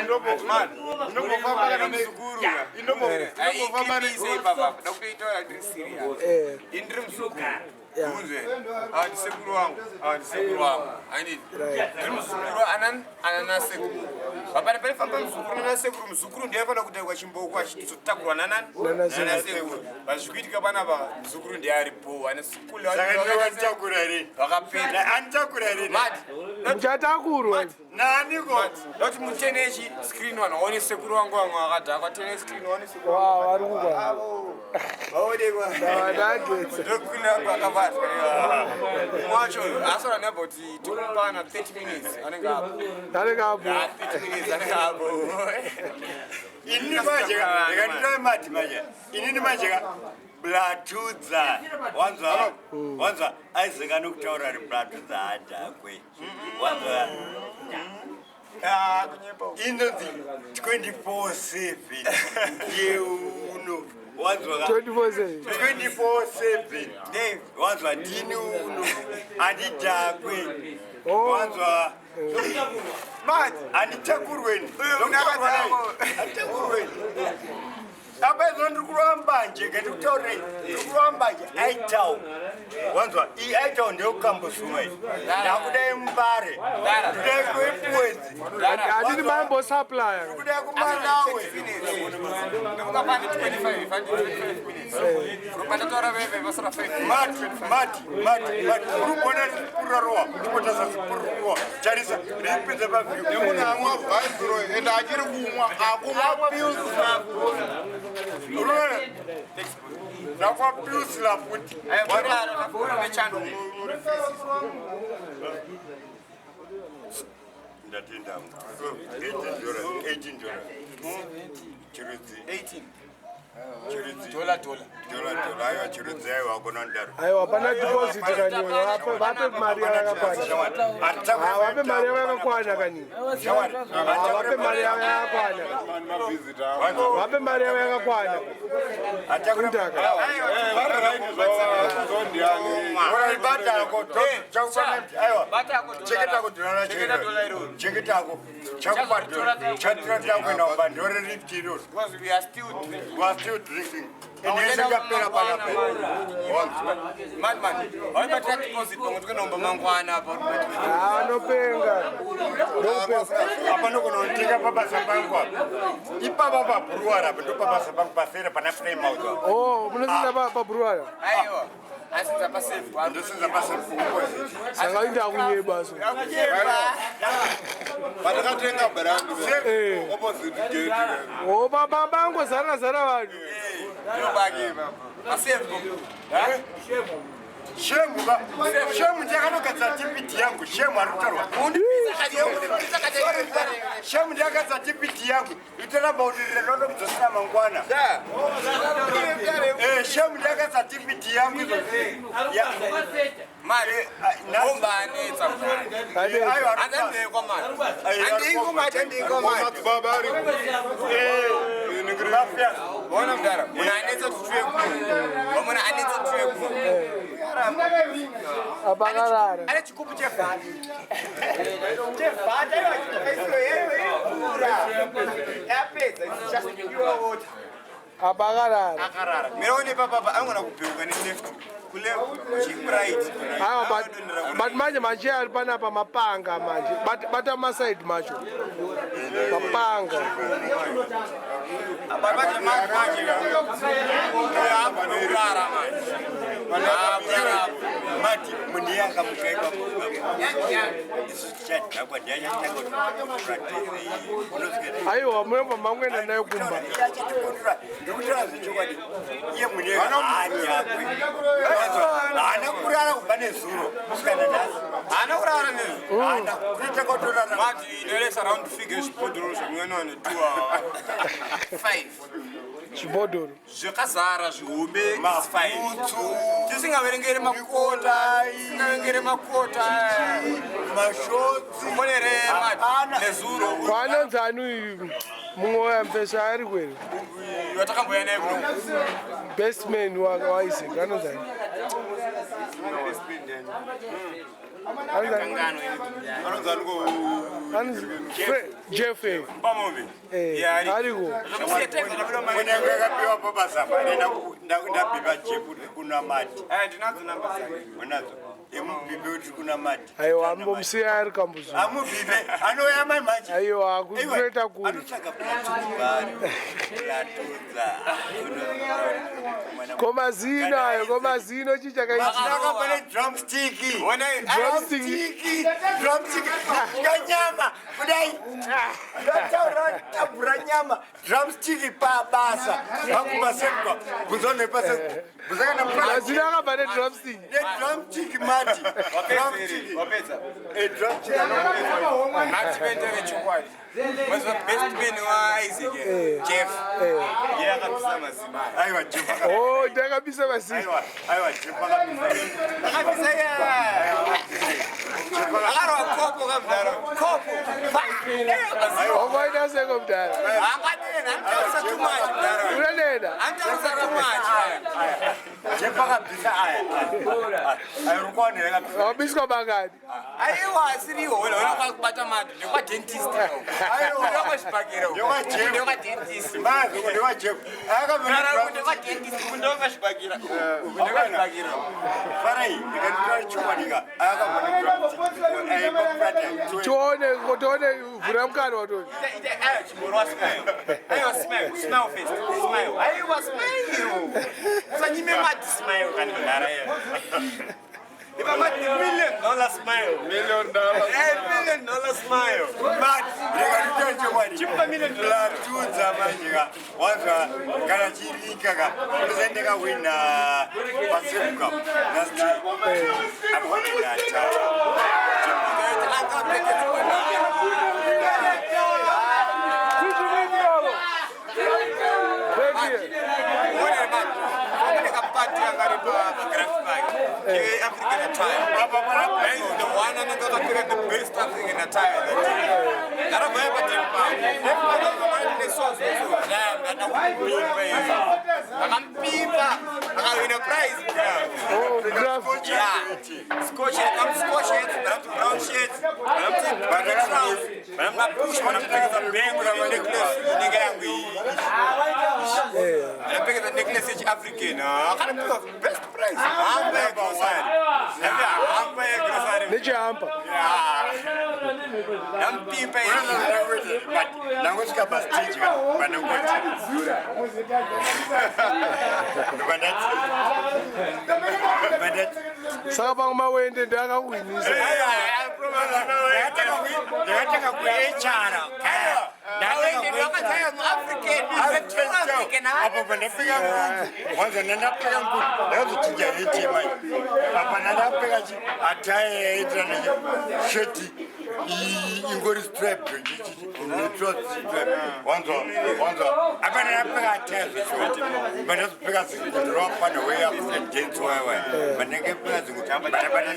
Inombofamba kana muzukuru. Inombofamba neisei baba. Ndakutoitaura ndiri serious. Eh. Indiri muzukuru. Unzwe. Ah, ndisekuru wangu. Ah, ndisekuru wangu. Aini. Ndiri muzukuru anan anana sekuru. Baba panifamba muzukuru nana sekuru muzukuru ndiye anofanira kutakwa chimboko achitotakurwa nanani nana sekuru. Pazvikuitika panapa muzukuru ndiye aripo ane sekuru. Saka ndinovatakura here? Vakapinda. Anitakura here? Mad. Muchatakurwa. Naniko? Ndoti mutenechi screen vanhu vaone sekuru vangu vamwe vakadhakwa tene screen vaone sekuru. Wow, vari kukwana. Vaonekwa. Ndavagetsa. Ndokwina kwakabatwa. Mumwe wacho asara neabout tokupana 30 minutes anenge apo. Anenge apo. Ah, 30 minutes anenge apo. Inini manje ka, ndikanditore mati manje. Inini manje ka Blatudza. Wanzwa? Wanzwa? Isaac anokutaura ari Blatudza hadhakwe. Wanzwa? Ah, kunyepa. Inonzi 24/7 yeuno. Wanzwa ka? 24/7. 24/7. Dave. Wanzwa ndini uno. Handidhakwe. Oh. Wanzwa? Mad. Handitakurweni. Unakadhakwa. Handitakurweni. Apa izvo ndiri kurova mbanje ngendikutaurei ndiri kurova mbanje aitau wanzwa iyi aitau ndeyekukambozuma iyi ndakudai mubare ndikudai kuepuwedzi Hatidi mambosupplya. ndikudai kumalawe Ndofunga pane 25, pane 25 minutes. Rupatataura veve vasara 5 mati mati mati mati uri kuona ripurarowa chipotasa zipurarowa tarisa ripinza pavhiu Nemunhu amwa Viceroy ende achiri kumwa akumwa pills. unoona ndakwa pills lafuti ndatenda $18 $18 chirudzi 18. chirudzi Dollar dollar. dola dola aiwa chirudzi aiwa hakuna ndaro Aiwa, hapana deposit kanyoni. Vape vape mari yavo yakakwana. Ah, vape mari yavo yakakwana kanyoni. Ah, vape mari yavo yakakwana. Vape mari yavo yakakwana. Kundaka. Vari right zvavo ndiani. batako aiwa Batako dollar. chengetako dola Chengeta dollar iroro. chengetako chakupa chatira takuenda kumba ndore lift iroro Because we are still drinking. we are still drinking ende yese yapera panapa Man man. Vaibatira deposit pamwe tikunomba mangwana apa. Ah, anopenga. Ndokupenga. apa ndokunotenga pabasa pangu apa ipapa pabruwara apa ndo pabasa pangu pasere pana Plymouth apa Oh, munosinda pabruwara. Aiwa. Asi dzapa safe. ndosenza basa opposite Saka inda kunyeba so. Patakatenga brand Eh. opposite gate. Oh, baba bango zara zara vanhu. Ndobaki baba. Pasafe. Shemu ba shemu ndiakanogadzira tipiti yangu shemu ari kutaurwa shemu ndiakagadzira tipiti yangu itoramba kuti rinotomudzosera mangwana Eh, shemu ndiakagadzira tipiti yangu izvo Mari. Bomba anetsa. Aiwa, Andandekwa mari. Andiko mati andiko mati. Madzibaba ari mafia Ona mudara, munhu anetsa tutuye kuno. Vamuna anetsa tutuye kuno. Apakarara. Ane chikupu chevhata. Chevhata iwa chikaisiro yekura. Yapedza, it's just pure water. Apakarara. Akarara. Mira one papa angona kubheuka neleft. Kuleft, chikuright. Aiwa, but manje manje ari panapa mapanga manje. Bata masaidi macho. Mapanga. Manje manje manje. Kurara manje. Kurara. Mati munhu iye akamuka ipapo isu tichadhakwa ndiachatanga Aiwa, munobva mangoenda nayo kumba. achatikonura ndikutaura zvechokwadi iye munhu haanyakwe haana kurara kubva nezuro kusvika nanhasi. Haana kurara nezuro. Haana kuita kotorara. Mati inoelesa round figure zvibhodhoro zvimwe ne 2 5. Chibhodhoro. Zvakazara zvihombe is 5. Mabhutsu. Tisingaverengeri makota, tisingaverengeri makota. Mashotsi. Monere Hapana. nezuro Kwanonzi ani uyu mumwe wamfesa ari kwere? watakamboya naye kuno. Best man waIsaac anonzi ani? Jeff ariko. Unenge pabasa apa ndabhipa Jeff kuna Mati. Ndinadzo namba dzake. Unadzo. Emubhipe kuti kuna Mati. Aiwa, ambomusiya ari Kambuzuma. Amubhipe anouya mai manje. Aiwa, kunoita kuri. Anotsvaga platudza vari. Platudza. Komazino ayo, komazino chii chakaitika? Akapa nedrumstick. Drumstick. Drumstick. Kanyama. Kudai. Ndataura tabhura nyama. Drumstick pabasa. Pakubasekwa. Bvunza nepasekwa. Bvunza kana Mazino akabva nedrumstick. Nedrumstick mati. Drumstick. Wapedza. Drumstick. Mati vende vechokwadi. Mazuva best man waIsaac. Jeff. Ndiye akabvisa mazino. Aiwa, Jeff. Oh, ndakabisa mazino. Aiwa, aiwa, Jeff akabvisa. Akabvisa ya. Akarwa kopo kamudhara. Kopo. Wakaita seko mudhara. Akadena, anotaurisa too much mudhara. Unonena. Anotaurisa too much. Jeff akabvisa aya. Aya rukwane yakabvisa. Wabiswa makani. Aiwa, asiriwo. Wena wena kubata mati. Ndekwa dentist. Aiwa. Ndekwa chibhakera. Ndekwa Jeff. Ndekwa dentist. Mazi ndekwa Jeff. Mudhara, ndekwa dentist. Ndekwa chibhakera. Ndekwa chibhakera. Farai, ndikatitora chokwadi ka. Akabva nedrumstick. Aipa Tione, tione, vhura mukanwa watoni. Aiwa, smile. Aiwa, smile. Smile first. Smile. Aiwa, smile. Usanyime mati smile kani mudhara ye. Ipa mati $1 million smile. $1 million. Eh, $1 million smile. But ndikatitora chokwadi. Chimupa $1 million. Latudza manje ka. Wanzwa kana chirika ka. Ndose ndakawina pasemuka. Last year. Apo ndinata. Kapati angari pagraph pake African attire. The one anenge akapfeka the best African attire that day. Ndarabva patempa akamupimba, akawina prize. Oh, graph. Yeah. Scotch head, I'm scotch heads, but I'm brown shirts, but I'm black trousers, but I'm not push, but I'm pekeza bhengu necklace inenge yangu iyi. Ndapekeza necklace yechiAfrican. Akanapiwa best prize. Hamba yegrocery. Hamba yegrocery. Nechihampa. Ndamupimba. Ndangosvika pastage ka, panongoti ndobandati ndobandati Saka pamwe mawende ndakakuhwinisa. Ndakatanga kuHR. Apo pandapfeka nguku, wanza ndandapfeka nguku, ndakazochinja heti manje. Apa ndandapfeka chi attire yaitira nesheti ingori stripe netrouse stripe, wanzwa? Wanzwa, apa ndandapfeka attire zveshoti, bandazopfeka zinguti rawapana weAfrican dance waiwai, bandangepfeka zinguti bandabata.